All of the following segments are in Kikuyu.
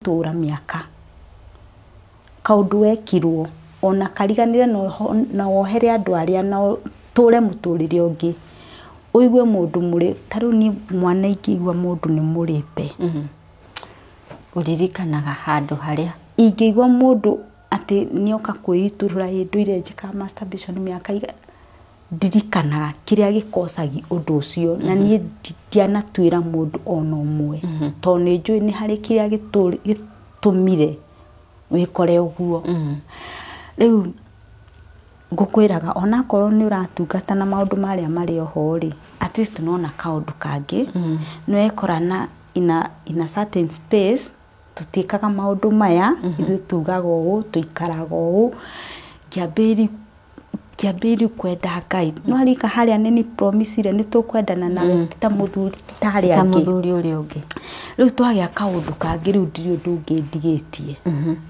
Tũra mĩaka kaũndũ wekirwo ona kariganĩre na wohere andũ arĩa na ũtũre mũtũrĩre ũngĩ, ũigue mũndũ mũrĩ ta rĩu niĩ mwana ingĩigua mũndũ nĩ mũrĩte. Ũririkanaga handũ harĩa Ingĩigua mũndũ atĩ nĩoka kwĩitũrũra ĩ ndũire njĩkaga masturbation mĩaka ndirikanaga kĩrĩa gĩkocagi ũndũ ũcio na niĩ ndianatuĩra mũndũ ona ũmwe tondũ nĩ njũĩ nĩ harĩ kĩrĩa gĩtũmire wĩkore ũguo. Rĩu ngũkwĩraga onakorwo nĩ ũratungata na maũndũ marĩa marĩ oho rĩ, at least nona kaũndũ kangĩ nĩ wekora na in a certain space. Tũtiĩkaga maũndũ maya, ithuĩ tugaga ũũ, tũikaraga ũũ. Ngĩambĩrĩria kwenda Ngai no arika harĩa nĩ ni promisire nĩ tũkwendana nawe ti ta mũthuri ti ta arĩa ta angĩ. Mũthuri ũrĩa ũngĩ. Rĩu twagĩa kaũndũ kangĩ, rĩu ndirĩ ũndũ ũngĩ ndigĩtie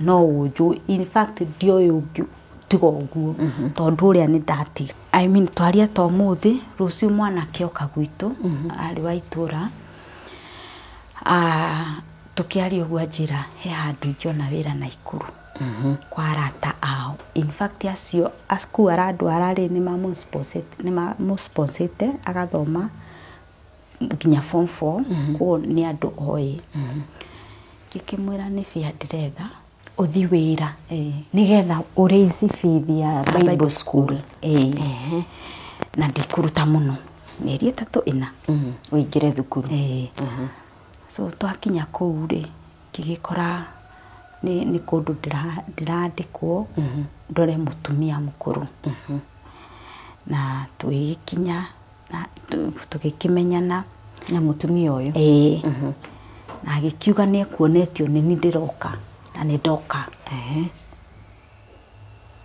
no ũnjũĩ. In fact, ndioĩ ũngĩ tiga ũguo tondũ ũrĩa nĩ ndatiga. I mean, twaria ta ũmũthĩ, rũciũ mwanake oka gwitũ arĩ wa itũra. Ah, tũkĩaria ũguo anjĩra he handũ ingĩona wĩra Naikuru kwa arata ao. In fact, acio kũu arandwara rĩ, nĩ mamũsponsete agathoma nginya form 4, koguo nĩ andũ oĩ. Ngĩkĩmwĩra nĩ bia ndĩretha. Ũthi wĩra Ĩĩ. nĩgetha ũraise bithi ya Bible school. Ĩĩ. Na ndikũruta mũno, mĩeri 3, 4. Ũingĩre thukuru. Ĩĩ. So twakinya kũu rĩ, ngĩgĩkora nĩ kũndũ ndĩrandĩkwo ndore mũtumia mũkũrũ na tũgĩgĩkinya na tũgĩkĩmenyana. Na mũtumia ũyũ? Ĩĩ, na agĩkiuga nĩ ekuonetio nĩ niĩ ndĩroka na nĩ ndoka.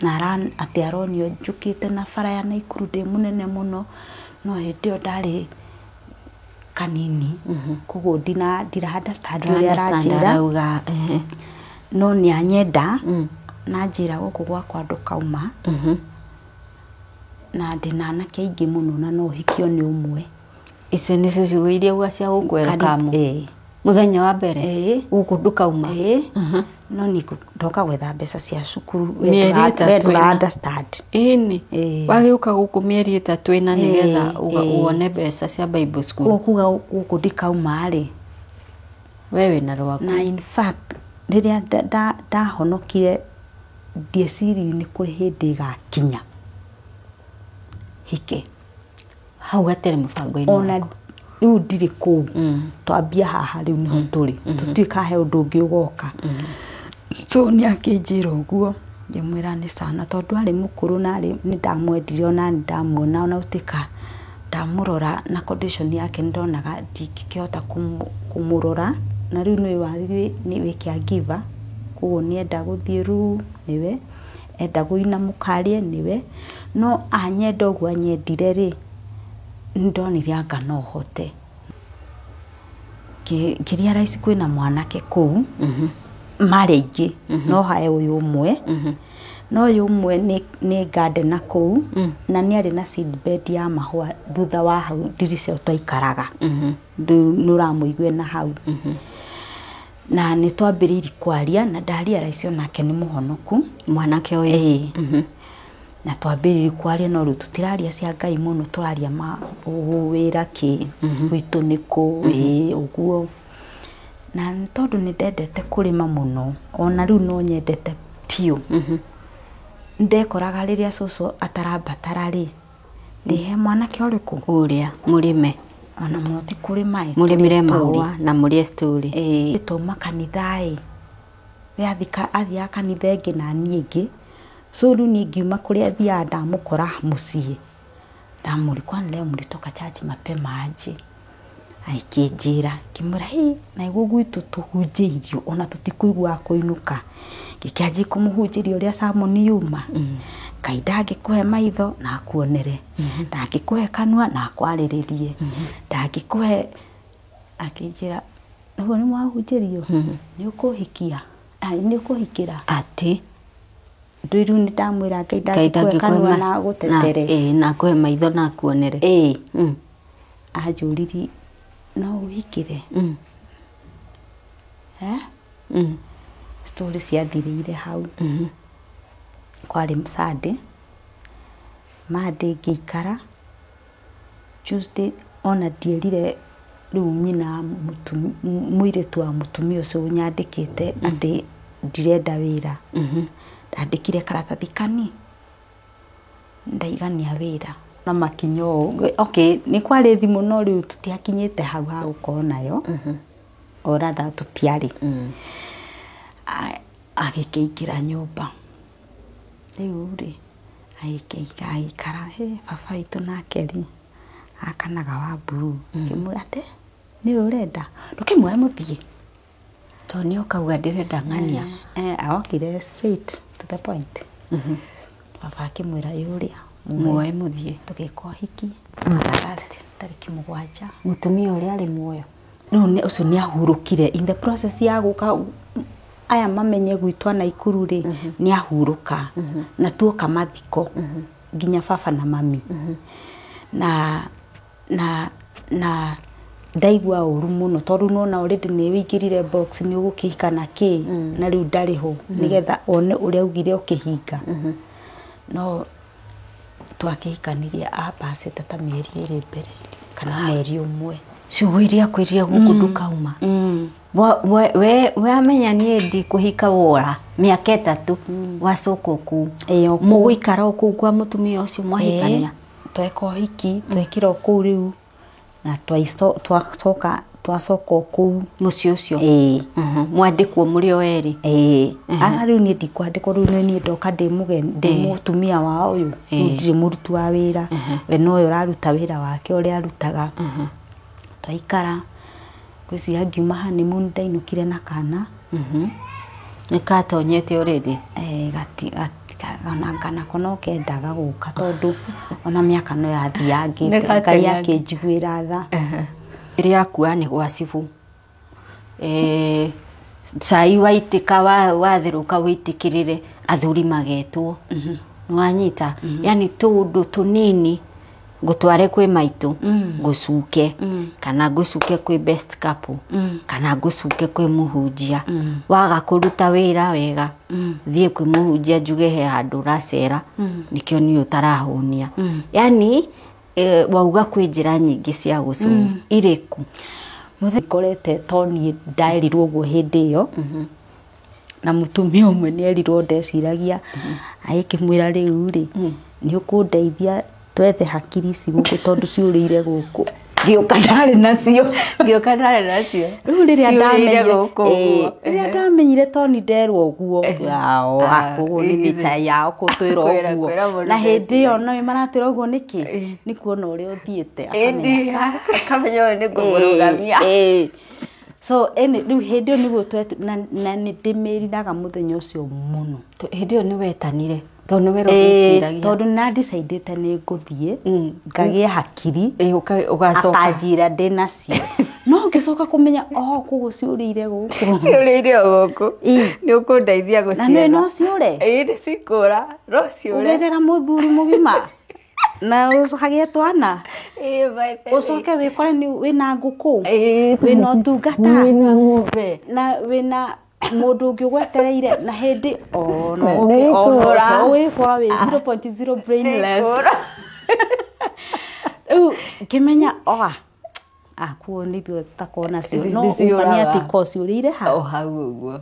Na atĩ aronio njũkĩte na bara ya Naikuru ndĩ mũnene mũno, no hĩndĩ ĩyo ndarĩ kanini, koguo ndira understand ũrĩa Understand. aranjĩra. Arauga ehe. No nĩ anyenda na njĩra gũkũ gwakwa ndũkauma na ndĩna anake aingĩ mũno na no ũhikio nĩ ũmwe. Icio nĩcio ciugo iria uga cia gũkwerũkamu? Ĩĩ. Mũthenya wa mbere? Ĩĩ. Gũkũ ndũkauma? Ĩĩ, no niĩ ndoka gwetha mbeca cia cukuru, we Mĩeri we 3 ndũra 4. understand. Ĩni. Ĩĩ. Wagĩũka gũkũ mĩeri 3 4 nĩgetha wone mbeca cia Bible school. Koguo kuga gũkũ ndikauma rĩ, We wĩna rwaku. Na in fact, rĩrĩa ndahonokire ndieciririe nĩ kũrĩ hĩndĩ ĩgakinya hike. Hau gatirĩ mũbango-inĩ Ona waku. Rĩu ndirĩ kũu. Twambia haha rĩu nĩho tũrĩ, tũtiũĩ he ũndũ ũngĩ ũgoka. So nĩ akĩnjĩra ũguo, ngĩmwĩra nĩ sana tondũ arĩ mũkũrũ na arĩ nĩ ndamwendire ona nĩ ndamuona ona gũtuĩka ndamũrora na condition yake nĩ ndonaga ndingĩkĩhota kũmũrora. Na rĩu nĩ wathiĩ nĩ wĩ caregiver, koguo nĩ enda gũthiĩ ruu nĩwe enda gũina mũkarie nĩwe, no anyenda ũguo anyendire rĩ, nĩ ndonire anga no hote. Ngĩ realize kwĩna mwanake kũu marĩ aingĩ no hae ũyũ ũmwe, no ũyũ ũmwe nĩ gardener kũu na nĩ arĩ na seedbed ya mahũa thutha wa hau ndirica ĩyo twaikaraga. Rĩu nĩ ũramũigua na hau na nĩ twambĩrĩirie kwaria na ndarealize onake nĩ mũhonoku. Mwanake ũyũ? Ĩĩ. Na twambĩrĩirie kwaria, no rĩu tũtiraria cia Ngai mũno, tũraria ma wĩra kĩ gwitũ nĩ kũ ĩĩ ũguo. Na nĩ tondũ nĩ ndendete kũrĩma mũno, ona rĩu no nyendete biũ, ndekoraga rĩrĩa cũcũ atarambatara rĩ, ndĩhe mwanake ũrĩkũ. Ũrĩa mũrĩme. Ona mũno ti kũrĩma ĩ, mũrĩmĩre tũrĩe story. Mahũa na mũrĩe story. Ĩĩ, twauma kanitha ĩ, we athiaga kanitha ĩngĩ na niĩ ĩngĩ, so rĩu niĩ ngiuma kũrĩa thiaga ndamũkora mũciĩ, ndamũria, "Kwani leo mlitoka church mapema aje?" Agĩkĩnjĩra, ngĩmwĩra, "Hĩ, na nĩguo gwitũ tũhunjĩirio ona tũtikũiguaga kũinũka." Ngĩkĩanjia kũmũhunjĩria ũrĩa sermon yuma: Ngai ndangĩkũhe maitho na akuonere, ndangĩkũhe kanua na akwarĩrĩrie, ndangĩkũhe. Akĩnjĩra, "Nĩguo nĩ mwahunjĩrio nĩ ũkũhikia, nĩ ũkũhikĩra." Atĩ? Rĩu nĩ ndamwĩra Ngai Ngai ndangĩkũhe ndangĩkũhe kanua na gũtetere. Ĩĩ, na akũhe maitho na akuonere. Ĩĩ. Anjũririe, "No ũhikĩre?" Eh? Story ciathirĩire hau. Kwarĩ Sunday, Monday ngĩikara, Tuesday ona ndierire rĩu nyina mũirĩtu wa mũtumia ũcio ũnyandĩkĩte atĩ ndirenda wĩra. Ndandĩkire karatathi kani ndaigania wĩra na makinya ũũ. Okay, nĩ kwarĩ thimũ no rĩu tũtiakinyĩte hau ha gũkorwo nayo, or rather tũtiarĩ. Agĩkĩingĩra nyũmba rĩu rĩ, agĩikara. He baba witũ nake rĩ, akanaga wa mburuu, ngĩmwĩra atĩ nĩwe ũrenda, ndũkĩmuoe mũthiĩ. Tondũ nĩ ũkauga ndĩrenda ng'ania. Okire straight to the point. Baba akĩmwĩra ĩ ũrĩa muoe mũthiĩ. Tũgĩka ũhiki August tarĩki 7. Mũtumia ũrĩa arĩ muoyo? Rĩu ũcio nĩ ahurũkire in the process ya gũka aya mamenye gwitũ Naikuru rĩ, nĩ ahurũka na tuoka mathiko nginya baba na mami na ndaigua ũru mũno tondũ nona already nĩ wĩingĩrire box, nĩ ũgũkĩhika na kĩ na rĩu ndarĩ ho nĩgetha one ũrĩa augire ũkĩhinga. No twakĩhikanirie apacĩte ta mĩeri 2 mbere kana mweri 1. Ciugo iria kwĩrire gũkũ ndũkauma. We amenya niĩ ndikũhika wora mĩaka 3 wacoka kũu. Mũgũikara o kũu kwa mũtumia ũcio mwahikania? Tweka ũhiki twekĩra o kũu rĩu na twacoka o kũu mũciĩ ũcio. Mwandĩkwo mũrĩ o erĩ? Aa rĩu niĩ ndikwandĩkwo, rĩu niĩ ndoka ndĩ mũgeni, ndĩ mũtumia wa ũyũ, rĩu ndirĩ mũruti wa wĩra, we nowe ũraruta wĩra wake ũrĩa arutaga. Twaikara ngwĩciria ngiuma honeymoon ndainũkire na kana. Nĩ katonyete already? Ona no kendaga gũka tondũ ona mĩaka no yathiangĩte, Ngai akĩnjiguĩra tha. Rĩrĩa akua nĩ gwa cibũ, cai waitĩka watherũka wĩitĩkĩrĩre athuri magetwo. Nĩwanyita? Yani tũũndũ tũnini ngũtware kwĩ maitũ ngũcuke, kana ngũcuke kwĩ best couple, kana ngũcuke kwĩ mũhunjia. Waga kũruta wĩra wega, thiĩ kwĩ mũhunjia njuge he handũ ũracera, nĩkĩo niĩ ũtarahũnia. Yani wauga kwĩ njĩra nyingĩ cia gũcũnga irĩkũ? Mũthenya ngorete to niĩ ndaerirwo ũguo hĩndĩ ĩyo, na mũtumia ũmwe nĩ erirwo ndeciragia, agĩkĩmwĩra rĩu rĩ nĩ ũkũndeithia twethe hakiri ici gũkũ tondũ ciũrĩire gũkũ. Ngĩũka ndarĩ nacio. Ngĩũka ndarĩ nacio. Rĩu rĩrĩa ndamenyire to nĩ nderwo ũguo, koguo nĩ nature yao gũtwĩra ũguo. Na hĩndĩ ĩyo no maratwĩra ũguo nĩkĩ? Nĩ kuona ũrĩa ũthiĩte. Akamenya ũyũ nĩ ngũmũrũgamia. So rĩu hĩndĩ ĩyo nĩguo na nĩ ndĩmĩriraga mũthenya ũcio mũno. Hĩndĩ ĩyo nĩ wetanire? Tondũ nĩ werwo wĩciragia. Tondũ nĩ ndecidĩte nĩ ngũthiĩ ngagĩe hakiri, ũgacoka akanjĩra ndĩ nacio. No ngĩcoka kũmenya koguo ciũrĩire gũkũ. Ciũrĩire o gũkũ. Nĩ ũkũndeithia gũcietha. Na nĩ no ciũre? Ĩĩ nĩ cikũra, no ciũre. Ũgerera mũthuri mũgima na hagĩe twana. Ũcoke wĩkore wĩna ngũkũ, wĩna ũtungata, wĩna ng'ombe, na wĩna mũndũ ũngĩ ũgwetereire na hĩndĩ wĩkora wĩ 0.0 brainless. Rĩu ngĩmenya kuo nĩ ithuĩ tũtakorwo nacio, no ũma nĩ atĩ ko ciũrĩire hau. O hau ũguo.